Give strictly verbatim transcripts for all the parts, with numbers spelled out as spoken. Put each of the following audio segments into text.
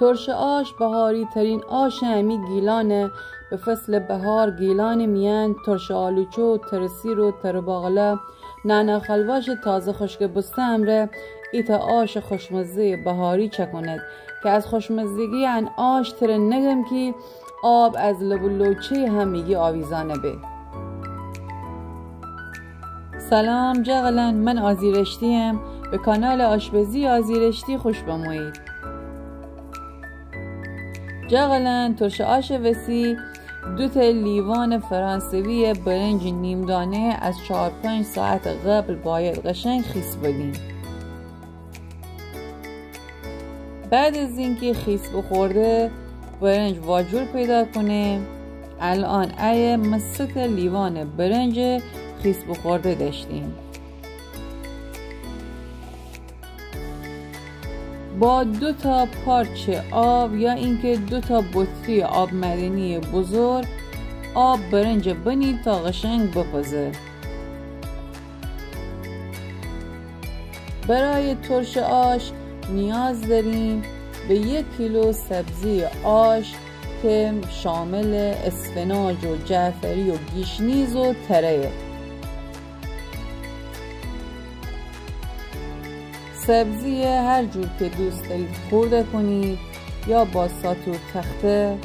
ترشٚ آش بهاری‌ترین آشٚ امی گیلانه. به فصلٚ بهار گیلانٚ میأن ترشٚ آلوچه و ترسیر و ترٚ باقلا، نعنا خلواشٚ تازه خشکٚ بوسته امرأ ایتأ آشٚ خوشمزه‌یٚ بهاری چأکونید که از خوشمزگی ان آش تره نگم کی آب از لب و لوچه‌یٚ همگی آویزأنه به. سلام جغلأن، من آزی رشتی‌یم. به کانالٚ آشپزی آزی رشتی خوش بمویید. جغلأن، ترشٚ آشٚ وسی دوتأ لیوانٚ فرانسوی‌یٚ برنجٚ نیم‌دانه از چار پنج ساعتٚ قبل باید قشنگ خیس بدیم. بعد از اینکه خیس بخورده، برنج واجور پیدا کنه، الأن ایه مه سه تا لیوانٚ برنجٚ خیس بخورده دأشتیم. با دوتا پارچٚ آب یا اینکه دوتا بطری آب معدنیٚ بزرگ آب برنجٚ بنید تا قشنگ بپزه. برای ترشٚ آش نیاز دأریم به یک کیلو سبزی آش که شاملٚ اسفناج و جعفری و گیشنیز و تره‌یه. سبزیه هر جور که دوست دأرید خورده کنید، یا با ساتور تخته،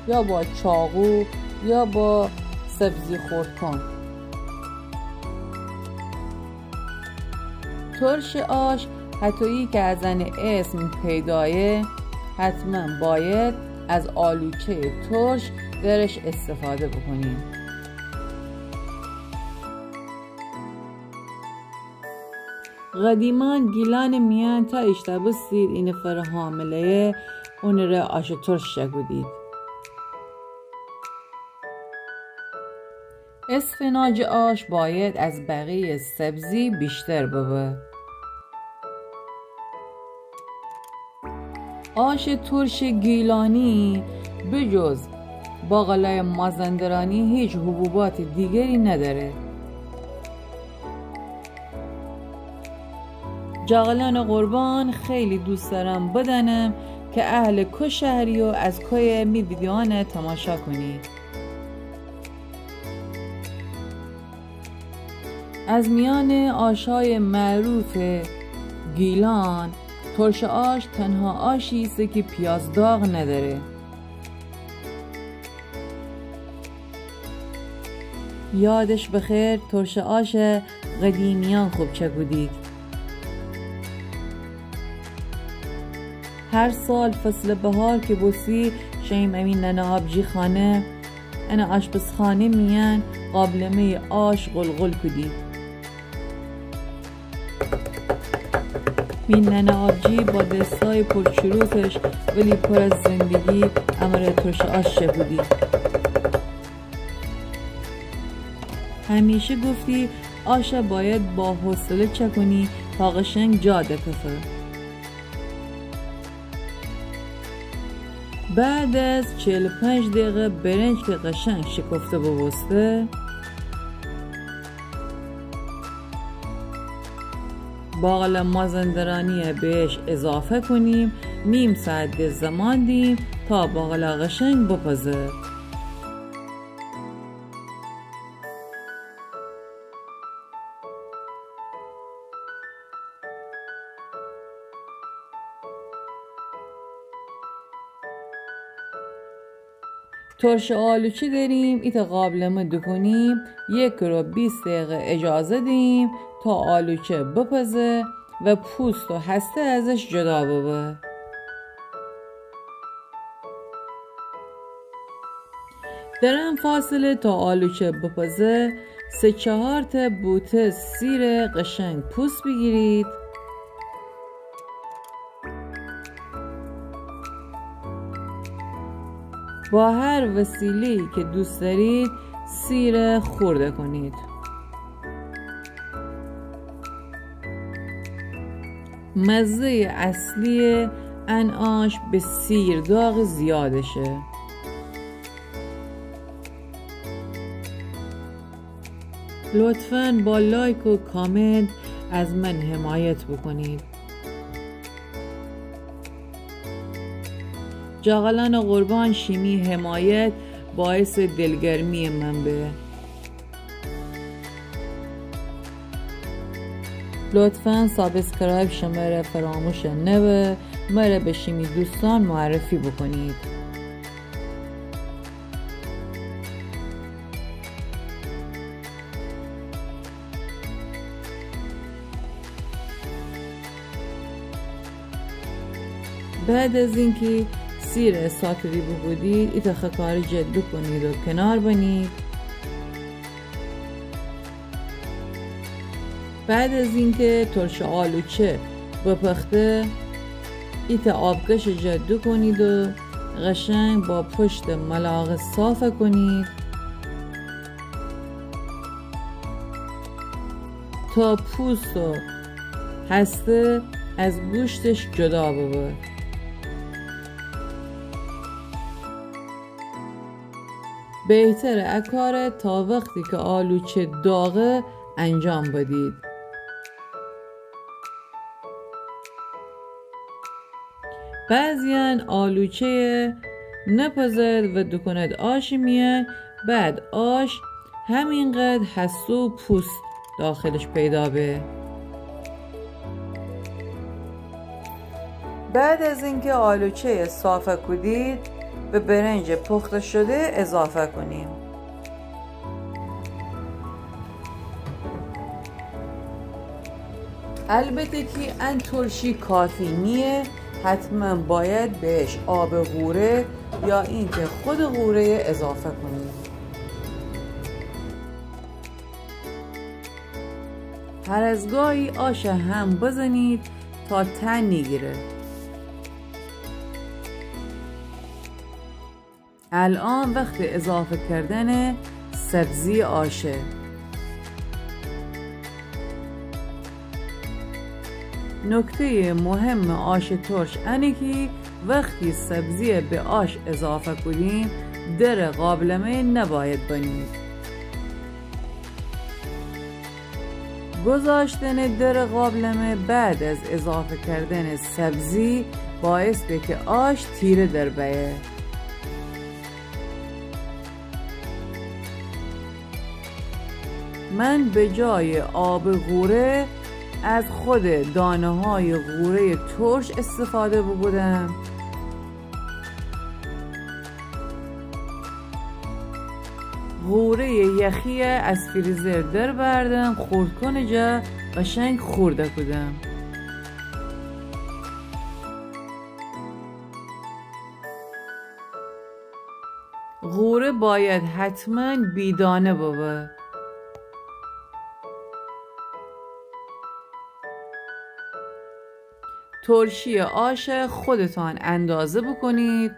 یا با چاقو، یا با سبزی خوردکن. ترشٚ آش هطویی که از انٚ اسم پیدایه، حتماً باید از آلوچه‌یٚ ترش درش استفاده بکنیم. قدیمأن گیلانٚ میأن تا ایشتأوستید اینفر حامله‌یه، اونٚ ره آشٚ ترش چأکودید. اسفناجٚ آش باید از بقیه‌یٚ سبزی بیشتر ببه. آشٚ ترشٚ گیلانی به جز باقلایٚ مازندرانی هیچ حبوباتٚ دیگری ندأره. جغلأنٚ قربان، خیلی دوست دأرم بدأنم که اهلٚ کو شهری و از کویه می ویدیوأنه تماشا کنی. از میأنٚ آشایٚ معروفٚ گیلان، ترشٚ آش تنها آشی ایسه که پیاز داغ ندأره. یادش بخیر، ترشٚ آش قدیمیأن خوب چأکودید. هر سال فصلٚ بهار که بوسی، شئیم امی ننه آبجی خانه، انٚ آشپزخانه میأن قابلمه‌یٚ آش قلقل کودید. می ننه آبجی با دستای پرچروکش ولی پر از زندگی امره ترشٚ آش چأکودی. همیشه گفتی آش باید با حوصله چأکونی تا قشنگ جا دکفه. بعد از چهل و پنج دقیقه برنج که قشنگ شکفته ببوسته، باقلا مازندرانیه بهش اضافه کنیم، نیم ساعت ده زمان دیم تا باقلا قشنگ بپزه. ترشٚ آلوچه دأریم، ایتأ قابلمه دوکونیم، یک رو بیست دقیقه اجازه دیم تا آلوچه بپزه و پوست و هسته ازش جدا ببه. در ان فاصله تا آلوچه بپزه، سه چهارتأ بوته سیر قشنگ پوست بیگیرید. با هر وسیله‌ای که دوست دأرید سیر خورده کنید. مزه‌یٚ اصلی ان آش به سیر داغٚ زیادشه. لطفاً با لایک و کامنت از من حمایت بکنید. جغلان قربان، شیمی حمایت باعث دلگرمی من به. لطفاً سابسکرایب شمره فراموش نبه، مره به شیمی دوستان معرفی بکنید. بعد از اینکه سیر ساتوری بوکودید، ایتأ خکاری جا دوکونید و کنار بنید. بعد از اینکه ترش آلوچه بپخته، ایتأ آبکش جا دوکونید و قشنگ با پشت ملاقه صاف کنید. تا پوست و هسته از گوشتش جدا ببه. بهتره ا کاره تا وقتی که آلوچه داغه انجام بدید. بعضیان آلوچه‌یه نپزد و دوکوند آش میان، بعد آش همینقدر هسته و پوست داخلش پیدا به. بعد از اینکه آلوچه‌یه صافه کودید، به برنج پخته شده اضافه کنیم. البته که ان ترشی کافی نیه، حتماً باید بهش آب غوره یا اینکه خود غوره‌یه اضافه کنیم. هر از گاهی آش هم بزنید تا ته نیگیره. الان وقت اضافه کردن سبزی آشه. نکتهٔ مهم آش ترش انه که وقتی سبزی به آش اضافه کودیم، در قابلمه نباید بنید. گذاشتن در قابلمه بعد از اضافه کردن سبزی باعث به که آش تیره در بیه. من به جای آب غوره از خود دانه‌های غورهٔ ترش استفاده بوکودم. غورهٔ یخیه از فریزر در بردم، خوردکن جا قشنگ خورده کودم. غوره باید حتماً بی‌دانه ببه. ترشی آش خودتان اندازه بکنید.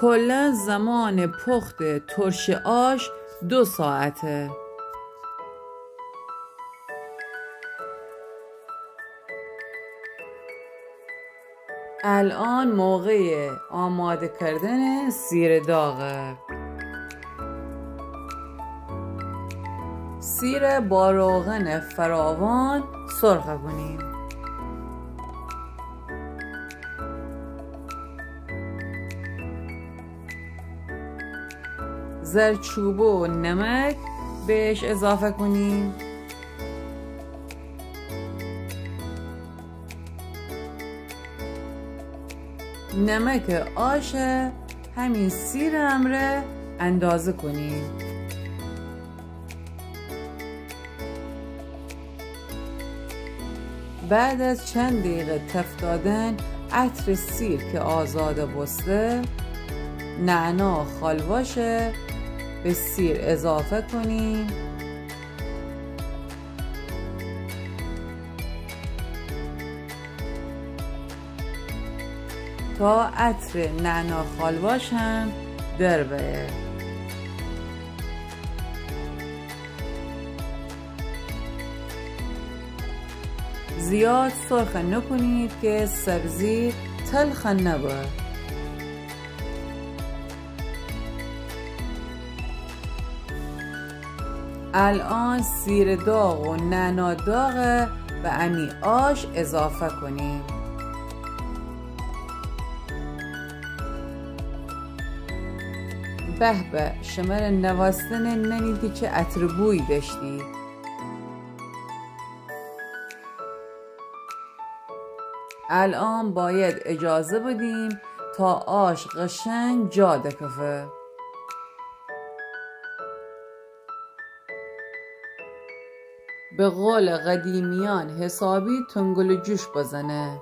کلاً زمان پخت ترش آش دو ساعته. الان موقع آماده کردن سیر داغه. سیر با روغن فراوان سرخه کنیم. زردچوبه و نمک بهش اضافه کنیم. نمک آش همین سیر امره اندازه کنیم. بعد از چند دقیقه تفت دادن، عطر سیر که آزاده بوسته، نعنا خالواشه به سیر اضافه کنیم. تا عطر نعنا خالواش هم در بیه. زیاد سرخه نکنید که سبزی تلخ نبه. الان سیر داغ و نعنا داغ و امی آش اضافه کونیم. به‌به، شمره نوستنه ننیدی چه عطر بویی دشتی. الأن باید اجازه بدیم تا آش قشنگ جا دکفه. به قول قدیمیأن حسابی تنگل جوش بزنه.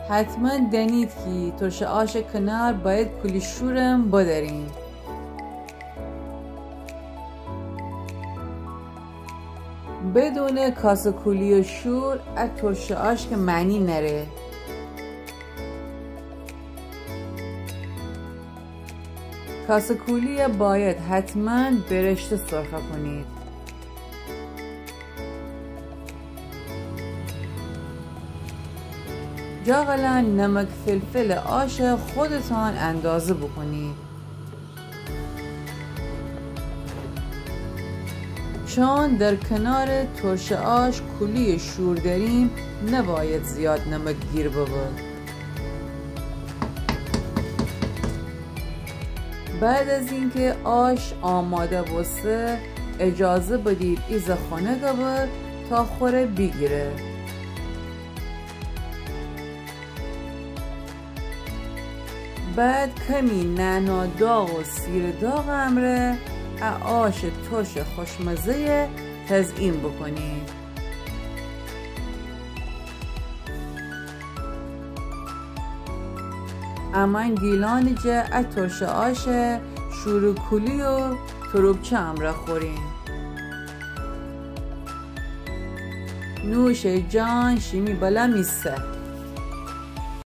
حتماً دنید کی ترش آش کنار باید کولی شورم بدریم. بدون کاسه کولی و شور ا ترش آش که معنی نره. کاسه کولی باید حتماً برشته سرخه کنید. جاغلان، نمک فلفل آش خودتان اندازه بکنید. چون در کنار ترش آش کولی شور داریم، نباید زیاد نمک‌گیر ببه. بعد از اینکه آش آماده بوسته، اجازه بدید ایزه خنک ببه تا خوره بیگیره. بعد کمی نعنا داغ و سیر داغ امره ا آش ترش خوشمزه‌یه تزئین بکنید. امأن گیلان جا ا ترش آش شور و کولی و تروبچه امره خوریم. نوش جان، شیمی بلا می سر.